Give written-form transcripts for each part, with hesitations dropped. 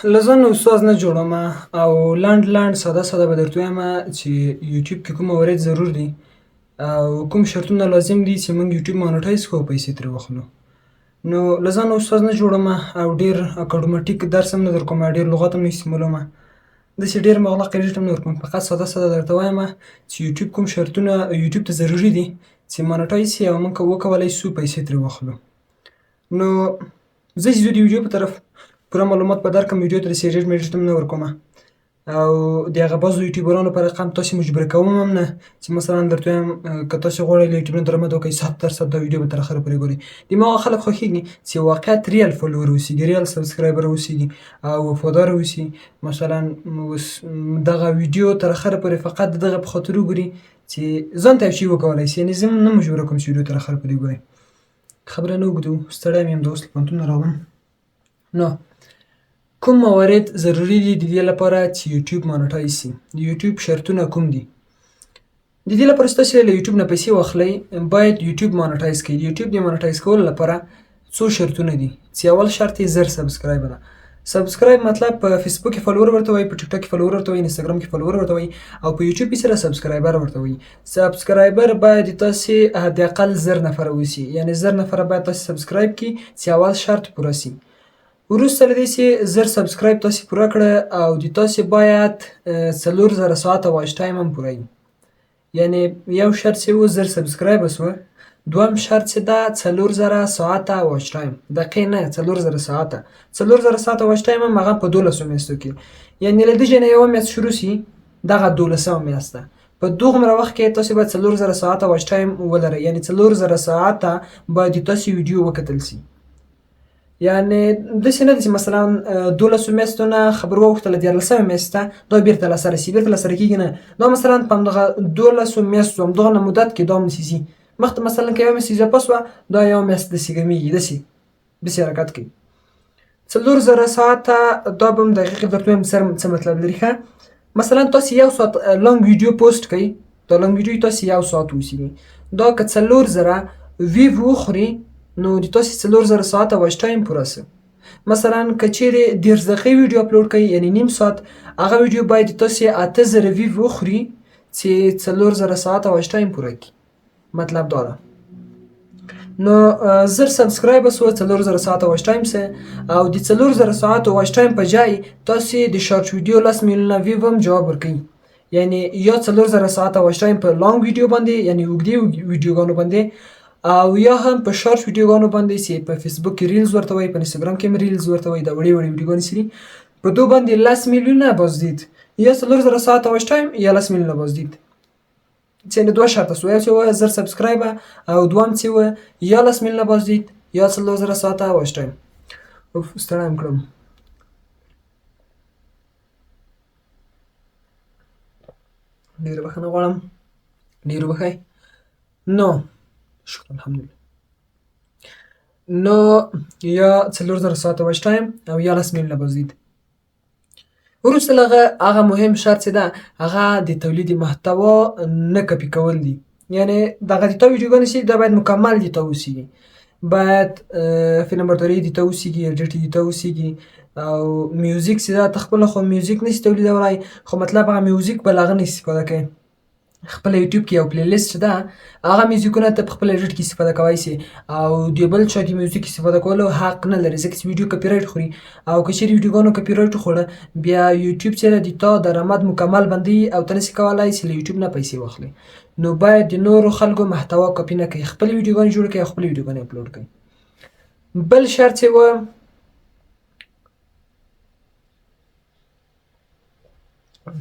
له ځانه استاد نه جوړوم او لنډ لنډ ساده ساده به درته ووایم چې یوټیوب کې کوم موارد ضرور دي او کوم شرطونه لازم دي چې موږ یوټیوب مانټایز کړو او پیسې ترې واخلو. نو له ځانه استاد نه جوړوم او ډېر اکاډمټیک درس هم نه درکوم، ډېر لغات هم نه استعمالوم، داسې ډېر مغلق ایډیټ هم نه ورکوم. فقط ساده ساده درته وایم چې یوټیوب کوم شرطونه یوټیوب ته ضروري دي چې مانټایز شي او موږ وکولای شو پیسې ترې واخلو. نو زه چې ځو د ویډیو په طرف، پوره معلومات به درکړم. ویډیو ته داسې ایډیټ میډیټ هم نه ورکوم او د هغه بعضو یوټیوبرانو په رقم تاسې مجبور کوم هم نه چې مثلا درته وایم که تاسې غواړئ له یوټیوب نه درآمد وکړئ 100% دا ویډیو به تر اخره پورې ګورئ. د ما هغه خلک خوښېږي چې واقعیت real follower اوسېږي، real subscriber اوسېږي او وفادار اوسي. مثلا اوس دغه ویډیو تر اخره پورې فقط د دغه په خاطر وګوري چې ځان ته یو شی وکولای شي، یعنې زه نه مجبوره کوم چې ویډیو تر اخره پورې وګورئ. خبره نه اوږدو، ستړی مې یم، د اوس له پوهنتون نه راغلم. نو کوم موارد ضروري دي د دې لپاره چې یوټیوب مانټایز شي؟ د یوټیوب شرطونه کوم دي؟ د دې لپاره چې تاسې له یوټیوب نه پیسې واخلئ باید یوټیوب مانټایز کړئ. د یوټیوب د مانټایز کولو لپاره څو شرطونه دي چې اول شرط یې 1000 subscriber ده. subscribe مطلب په فیسبوک کې follower ورته وایي، په ټیک ټاک کې follower ورته وایي، انستګرام کې follower ورته وایي او په یوټیوب کې سره subscriber ورته وایي. subscriber باید تاسې حد اقل 1000 نفره اوسي، یعنې 1000 نفره باید تاسې subscribe کړي چې اول شرط پوره سي. وروسته له دې چې 1000 subscribe تاسې پوره کړه او د تاسې باید 4000 ساعته watch time هم پوره وي. یعنې یو شرط چې و 1000 subscribe سوه، دوم شرط چې ده 4000 ساعته watch time، دقیق نه 4000 ساعته، 4000 ساعته watch time هم هغه په 12 میاشتو کې، یعنې له دې نه یوه میاشت شروع سي دغه دولسمه میاشت ده، په دومره وخت کې تاسې باید 4000 ساعته watch time ولرئ، یعنې 4000 ساعته باید د تاسې ویډیو وکتل سي. یعنې داسې نه ده چې مثلا 12 میاشتو نه خبر واوښتله دیارلسمه میاشت ته دا بیرته له سره سي، بیرته له سره کېږي نه. دا مثلا په همدغه 12 میاشتو همدغه مدت کې دا هم داسې ځي مخته، مثلا که یوه میاشت اضافه سوه دا یوه میاشت داسې ګمیږي، داسې داسې حرکت کوي. 4000 ساعته دا به هم دقیق درته ووایم څه مطلب لري. ښه مثلا تاسې یو ساعت long video post کړئ، دا long video تاسې یو ساعت اوسېږي، دا که 4000 view وخوري نو د تاسې 4000 ساعته watch time پوره سي. مثلا که چیرې 30 دقیقې ویډیو اپلوډ کړئ یعنې نیم ساعت، هغه ویډیو باید تاسې 8000 view وخوري چې 4000 ساعته watch time پوره کړي. مطلب دا ده. نو 1000 subscribe سو، 4000 ساعته watch time سه او د 4000 ساعتو watch time په جای تاسې د short video 10 میلیونه view هم جواب ورکوي. یعنې یا 4000 ساعته watch time په long video باندې، یعنې اوږدې ویډیوګانو باندې، او یا هم په شارټ ویډیوګانو باندې چې په فیسبوک کې reels ورته وایي، په انستګرام کې هم reels ورته وایي، دا وړې وړې ویډیوګانې چې دي په دو باندې 10 میلیونه بازدید، یا 4000 ساعته watch time یا 10 میلیونه بازدید. چې نه دوه شرطه سو، یو چې وه 1000 subscribe او دوم چې وه یا 10 میلیونه بازدید یا 4000 ساعته watch time. اوف ستړی یم کړم. ډېره بښنه غواړم، ډېر وبښئ. نو شکر الحمدلله. نو یا 4000 ساعته watch time او یا 10 میلیونه بازدید. وروسته له هغه هغه مهم شرط چې ده هغه د تولید محتوا نه کپي کول دي. یعنې دغه د تا ویډیوګانې چې دا باید مکمل د تا اوسېږي، باید فلم برداري د تا اوسېږي، edit د تا اوسېږي او music چې ده ته خپله خو music نشي تولیدولی، خو مطلب هغه music به له هغه نه استفاده کوې. خپل یوټیوب کې یو playlist ده، هغه میوزیکونه ته په خپل edit کې استفاده کولی شي او د بل چا د میوزیک استفاده کولو حق نه لري، ځکه چې ویډیو کپي رایټ خوري او که چیرې ویډیوګانو کپي رایټ وخوړه بیا یوټیوب چې ده د تا درآمد مکمل بندوي او ته نشي کولی چې له یوټیوب نه پیسې واخلې. نو باید د نورو خلکو محتوا کپي نه کوي، خپلې ویډیوګانې جوړ کړي او خپلې ویډیوګانې اپلوډ کړي. بل شرط چې و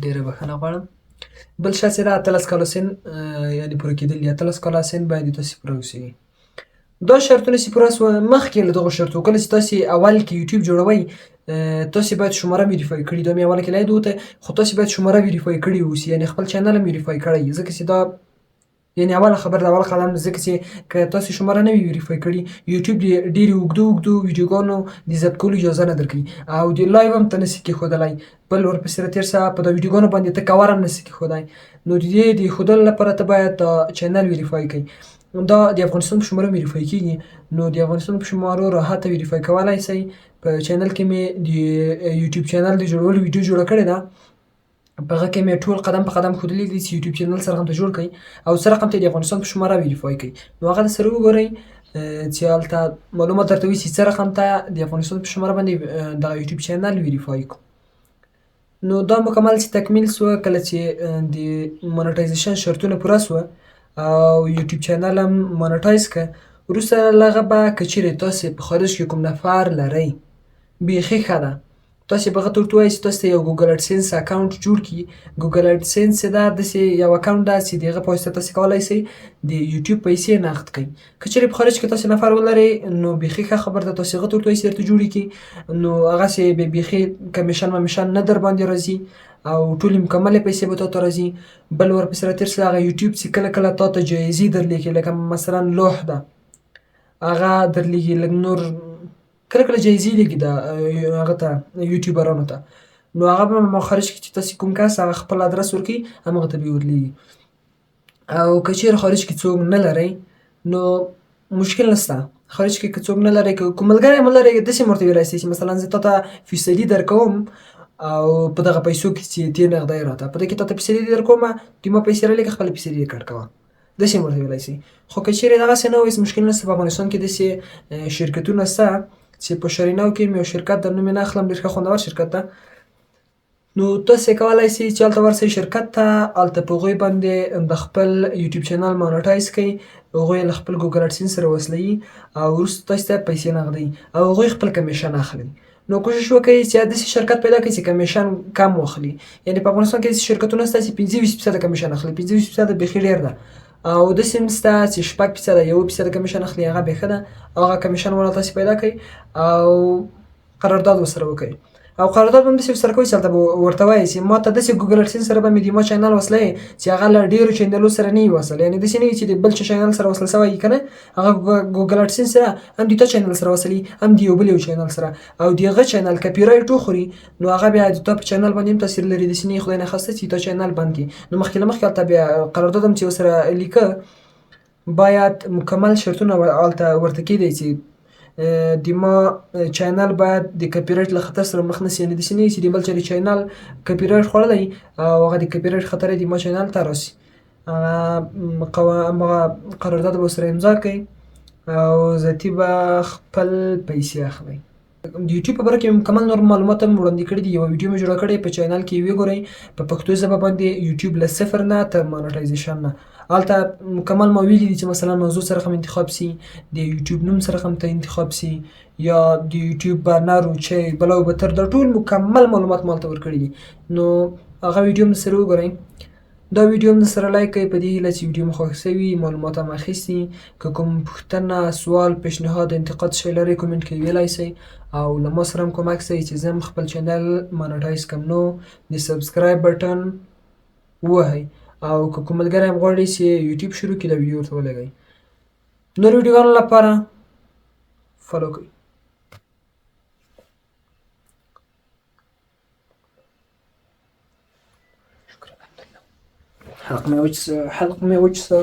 ډېره بښنه غواړم، بل شرط چې ده 18 کاله سن یعنې پوره کېدل دي، 18 کاله سن باید تاسې پوره اوسېږي. دا شرطونه چې پوره سوه مخکې له دغو شرطو، کله چې تاسې اول کې یوټیوب جوړوئ تاسې باید شماره verify کړي، دا مې اول کې لاید وته، خو تاسې باید شماره verify کړي اوسي، یعنې خپل channel هم verify کړئ، ځکه چې دا یعنې اوله خبره ده، اول قدم، ځکه چې که تاسې شماره نه وي verify کړي یوټیوب د ډېرې اوږدو اوږدو ویډیوګانو د ضبط کولو اجازه نه درکوي او د live هم ته نسي کېښودلی، بل ورپسې را تېر سه په دا ویډیوګانو باندې ته cover هم نسي کېښودی. نو د دې د ښودلو لپاره ته باید دا channel verify کړې. دا د افغانستان په شمارو ویریفای کیږي. نو د افغانستان په شمارو راحته ویریفای کولای شئ. په چینل کې مې د یوټیوب چینل د جوړولو ویډیو جوړه کړې ده، په هغه کې مې ټول قدم په قدم ښودلي دي چې یوټیوب چینل څه رقم ته جوړ کړئ او څه رقم ته د افغانستان په شماره ویریفای کړئ. نو هغه د سره وګورئ چې هلته معلومات درته وي چې څه رقم ته د افغانستان په شماره باندې دغه یوټیوب چینل ویریفای کړو. نو دا مکمل چې تکمیل سو، کله چې د مونټایزیشن شرطونه پوره سوه او یوټیوب چینل هم مونټایز که، وروسته له هغه به که چیرې تاسې په خارج کې کوم نفر لرئ، بیخي ښه ده، تاسې به هغه ته ورته ووایئ چې تاسې ته یو ګوګل اډسنس اکاونټ جوړ کړي. ګوګل اډسنس ده داسې یو اکاونټ ده چې د هغه په واسطه تاسې کولی شئ د یوټیوب پیسې نقد کړئ. که چیرې په خارج کې تاسې نفر ولرئ نو بیخي ښه خبر ده، تاسې هغه ته ورته ووایئ چې درته جوړې کړي. نو هغسې بیا بیخي کمیشن ممیشن نه در باندې راځي او ټولې مکملې پیسې به تا ته راځي. بل ورپسې راتېر سه، هغه یوټیوب چې کله کله تا ته جایزې درلیږي، لکه مثلا لوح ده هغه درلیږي، لږ نور کله کله جایزې لیږي دا هغه ته یوټیوبرانو ته. نو هغه به ما خارج کې چې تاسې کوم کس هغه خپل ادرس ورکوي همغه ته به یې ورلیږي. او که چیرې خارج کې څوک نه لرئ نو مشکل نشته، خارج کې که څوک نه لرئ، که کوم ملګری مو لرئ داسې هم ورته ویلی شئ چې مثلا زه تا ته فیصدي درکوم او په دغه پیسو کې چې تې نغدی راته په دې کې تا ته فیصدي درکوم، ته ما پیسې رالیږه خپله فیصدي یې کټ کوه، داسې هم ورته ویلی شئ. خو که چیرې دغسې نه وي هېڅ مشکل نشته. په افغانستان کې داسې شرکتونه شته چې په شرینو کې مې یو شرکت ده، نوم یې نه اخلم، ډېر ښه خوندور شرکت ده. نو تاسې کولی شئ چې هلته ورسئ شرکت ته، هلته په هغوی باندې د خپل یوټیوب چینل مونټایز کړئ، هغوی له خپل ګوګل اډسنس سره وصلوي او وروسته تاسې ته پیسې نغدوي او هغوی خپل کمیشن اخلي. نو کوشش وکړئ چې داسې شرکت پیدا کړئ چې کمیشن کم واخلي. یعنې په افغانستان کې داسې شرکتونه شته چې 25% کمیشن اخلي، 25% بیخي ډېر ده. او داسې هم شته چې 6%، 1% کمیشن اخلي، هغه بیا ښه ده. هغه کمیشن والا تاسې پیدا کړئ او قرارداد ورسره وکړئ. او قرارداد به هم داسې ورسره کوئ چې هلته به ورته وایئ چې ما ته داسې ګوګل اډسنس سره به مې د ما چینل وصلوي چې هغه له ډېرو چینلو سره نه وي وصل، یعنې داسې نه وي چې د بل چا چینل سره وصل سوی وي که نه، هغه ګوګل اډسنس سره هم د تا چینل سره وصلي هم د یو بل یو چینل سره، او د هغه چینل کپي رایټ وخوري نو هغه بیا د تا په چینل باندې هم تاثیر لري. داسې نه وي خدای نخواسته چې تا چینل بند کړي. نو مخکې له مخکې هلته بیا قرارداد هم چې ورسره لیکه باید مکمل شرطونه هلته ورته کېږدئ چې د ما چینل باید د کپي رایټ له خطر سره مخ نه شي، یعنې داسې نه وي چې د بل چا د چینل کپي رایټ خوړلی او هغه د کپي رایټ خطر یې د ما چینل ته راسي. هغه قرارداد به ورسره امضا کړئ او ذاتي به خپل پیسې اخلئ. د یوټیوب په باره کې مکمل نور معلومات هم وړاندې کړي دي، یوه ویډیو مې جوړه کړې په چینل کې یې وګورئ، په پښتو ژبه باندې یوټیوب له صفر نه تر مونټایزیشن نه. هلته مکمل ما ویلي دي چې مثلا موضوع څه رقم انتخاب سي، د یوټیوب نوم څه رقم ته انتخاب سي، یا د یوټیوب بنر و چی بلا و بتر، دا ټول مکمل معلومات ما هلته ورکړي دي. نو هغه ویډیو هم درسره وګورئ. دا ویډیو هم درسره لایک کړئ په دې هیله چې ویډیو مو خوښ سوي، معلومات هم اخیستي. که کوم پوښتنه، سوال، پیشنهاد، انتقاد شی لرئ کومنټ کې ویلی سئ او له ما سره هم کومک سئ چې زه هم خپل چینل مونټایز کړم. نو د سبسکرایب بټن ووهئ او که کوم ملګری هم غواړي چې یوټیوب شروع کړي دا ویډیو ورته ولګوئ. نور ویډیوګانو لپاره فالو کړئ. حلق مې وچ سو، حلق مې وچ سو.